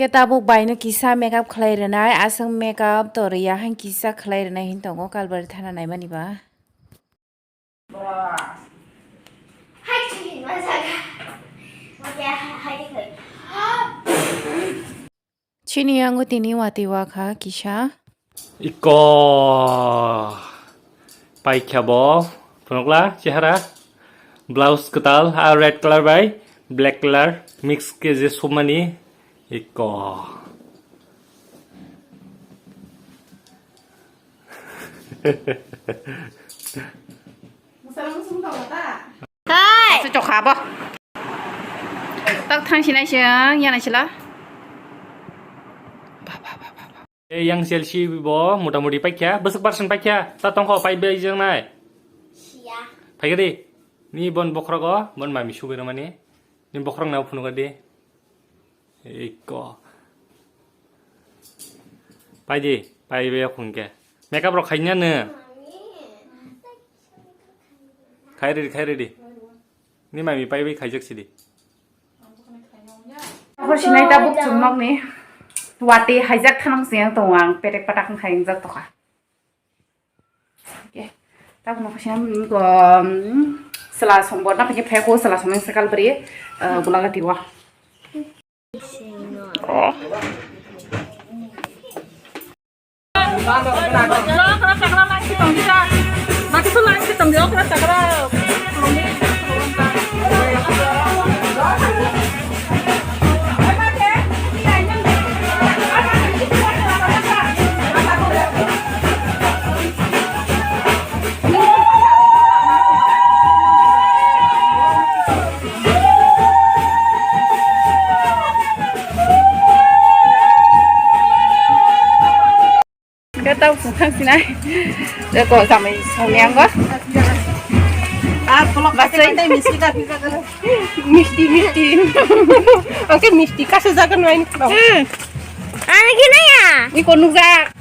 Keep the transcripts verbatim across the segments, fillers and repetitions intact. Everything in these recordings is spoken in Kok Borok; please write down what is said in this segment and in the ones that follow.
Khe tabuk bai no kisa makeup khlai rwnai, aswk makeup to rwya han kisa khlai rwnai hin tongo Kalbari thana naimani ba. Chini yango tini watwi wakha kisa. Iko paikha bo phunukla chehara. Blouse kwtal, a red colour bai black colour mix khe je sumani. Iko. Hai. Asa chokha bo. Tak thang sinai se, yana sila. Ba, ba, ba, ba, ba. E yang C L C bo mota moti paikha, bwswk percent paikha, ta tongkho pai bai jeng nai. Siya. Phaikha di. Ni bon bokhrogo, bon mami subai rwmani. Ni bokhorok na phunukha di. Iko. Pai di, pai bai phunukhe. Makeup rok khaina no. Khai ready, khai ready. Ni mami pai bai khaijak sidi. Hor sinai tabuk chwng nokni. Wati haijak thanang siyang tongo ang, petek patak khai wngjak tokha. Okay. Tabuk nokha sinai, um, sela sombo na phai phai ko sela sombo sekal bri, uh, gulagati wa. Khe tau sung thang sinai. Tei ko samai song yang go. Ah, kolok basai. Basai tai misti ka pisa ka. Misti, misti. Oke, misti ka se jaga nai ni. Hmm. Ani gina ya? Iko nukjak.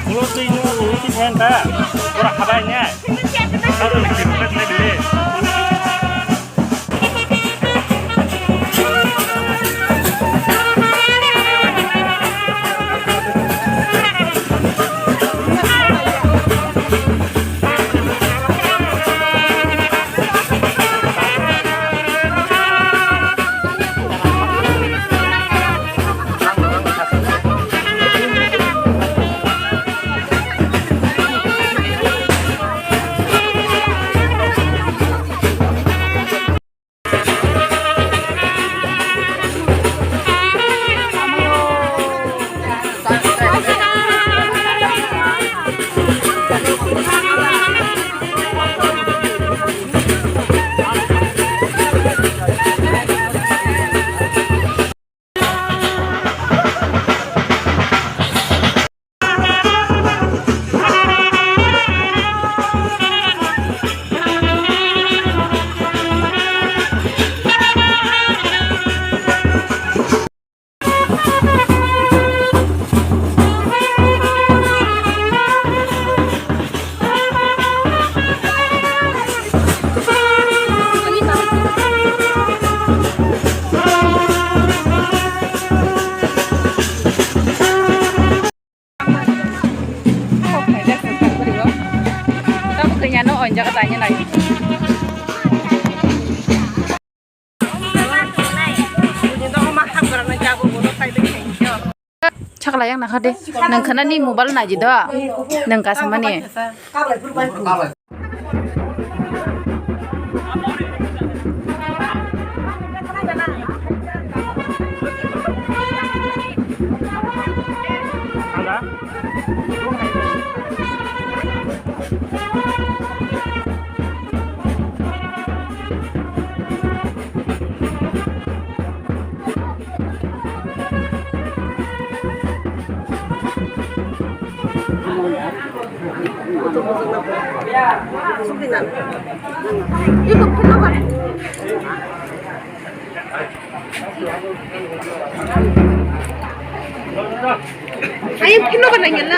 Ulo twi nw ulo twi phan ta. Ora khabai ne. Aro ni khe buka khlai bile. Tamo kanya no on jaga tanya lagi. Chakla yang nakha de. Nang khana ni mobile naji do. Nang kasamani. Ayo, pino ka nanya na.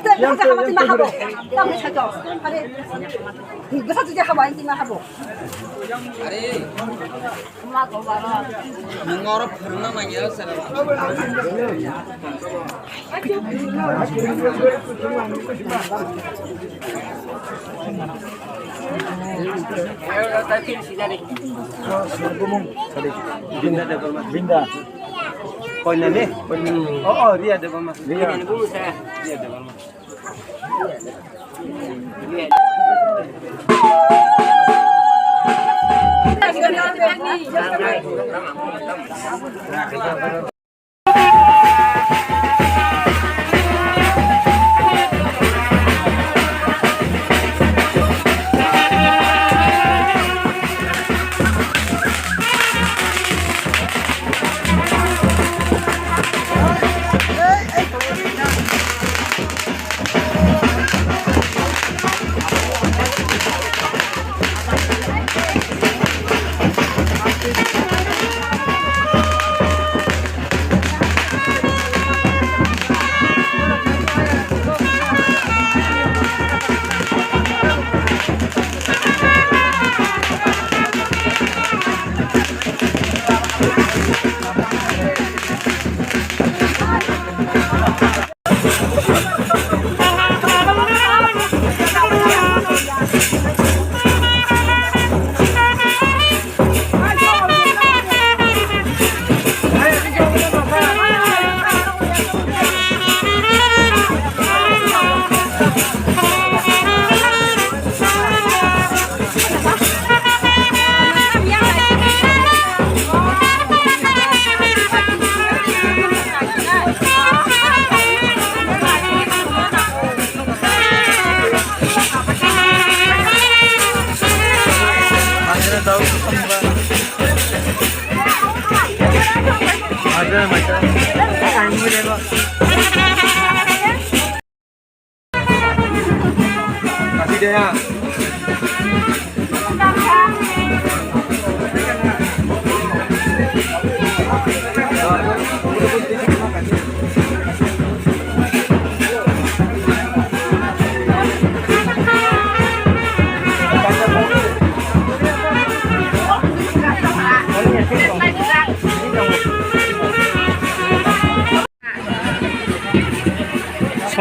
Kita kita haba tima habo. Tamo sajo. Are. Gasa tu haba tima habo. Are. Nung oro phwrwngna nangya sara. Binda Debbarma. Binda. Koina ni? Oh, oh, Ria Debbarma. Ria. Ria Debbarma.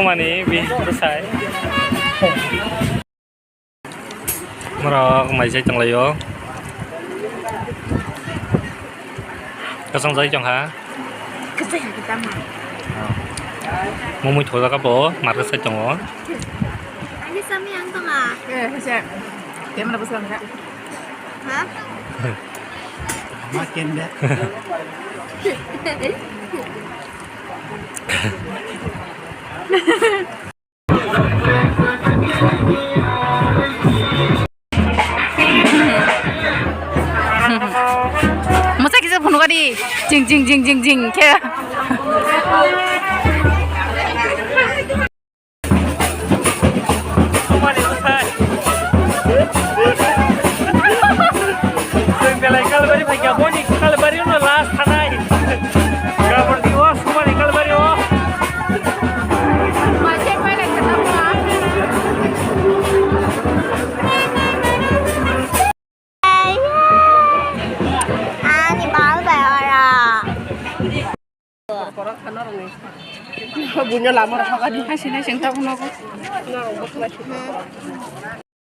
Mani bini bwsai. Borok mai chai tonglaio. Kwchang jai tongkha. Kwchang hai tamo. Mumui thojak abo markhe sai tongo. Ani sami ang tongma. Eh, hese. Camera bwskango kha. Ha? Ma kende. Mwsa kisa phunuk di, jing, jing, jing, jing, jing, khe. Belai Kalbari phaikha, boni Kalbari no last thanai. Gabon di o, sumani Kalbari o. Ani bal bai ora. Bunya lama rasa kadi. Hasin hasin tak nogo.